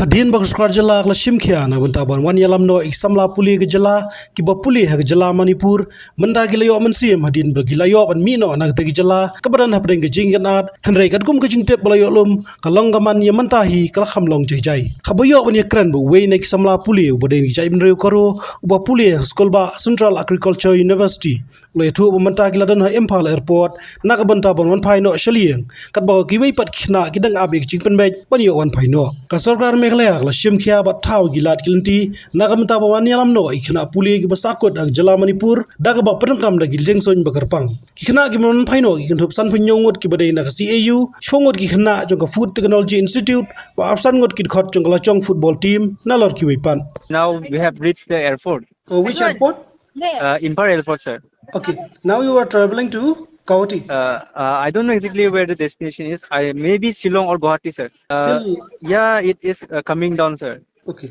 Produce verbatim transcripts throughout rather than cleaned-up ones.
Hadien ba ka sorkar jylla ka la shim khia na ka bynta ban wan ïalam noh ïa ki samla pule ka jylla kiba pule ha ka jylla Manipur, mynta ki la ïoh mynsiem hadien ba ki la ïoh ban mih noh na kata ka jylla kaba don hapdeng ka jingïakynad. Hynrei katkum ka jingtip ba la ïoh lum, ka long ka man ïa mynta hi ka la kham long jai jai. Haba ïoh ban ïakren bad uwei na ki samla pule uba dei na ki jaitbynriew Garo uba pule ha ka skul bah Central Agriculture University, u la ïathuh ba mynta ki la don ha Imphal Airport na ka bynta ban wan phai noh sha Lieng, katba kiwei pat ki khynnah ki dang ap ïa ka jingpynbeit ban ïoh wan phai noh. Ka sorkar Meghalaya ka la shim khia bad thaw ki lad ki lynti na ka bynta ban wan ïalam noh ïa ki khynnah pule kiba sahkut ha ka jylla Manipur, da kaba pyndonkam da ki jingsuiñ ba kyrpang. Ki khynnah kiba wan phai noh ki kynthup sanphew hynñiew ngut kiba dei na ka C A U, shiphew ngut ki khynnah jong ka Food Technology Institute, bad arphew san ngut ki dkhot jong ka lajong football team, nalor kiwei pat. Now we have reached the airport. Uh, which airport? Uh, Imphal Airport, sir. Okay. Now you are traveling to Guwahati. Uh, uh, I don't know exactly where the destination is. I maybe Shillong or Guwahati, sir. Uh, Still, yeah, it is uh, coming down, sir. Okay.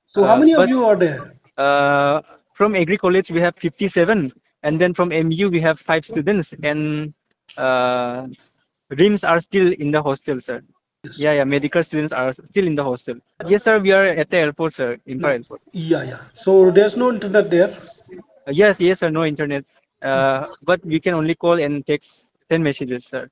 So how Uh, many of but you are there? Uh, from Agri College we have fifty-seven, and then from M U we have five students, and uh, RIMS are still in the hostel, sir. Yes. Yeah, yeah, medical students are still in the hostel. Yes, sir, we are at the airport, sir, Imphal Airport. Yeah, yeah. So there's no internet there? Uh, yes, yes, sir, no internet. Uh, but we can only call and text, send messages, sir.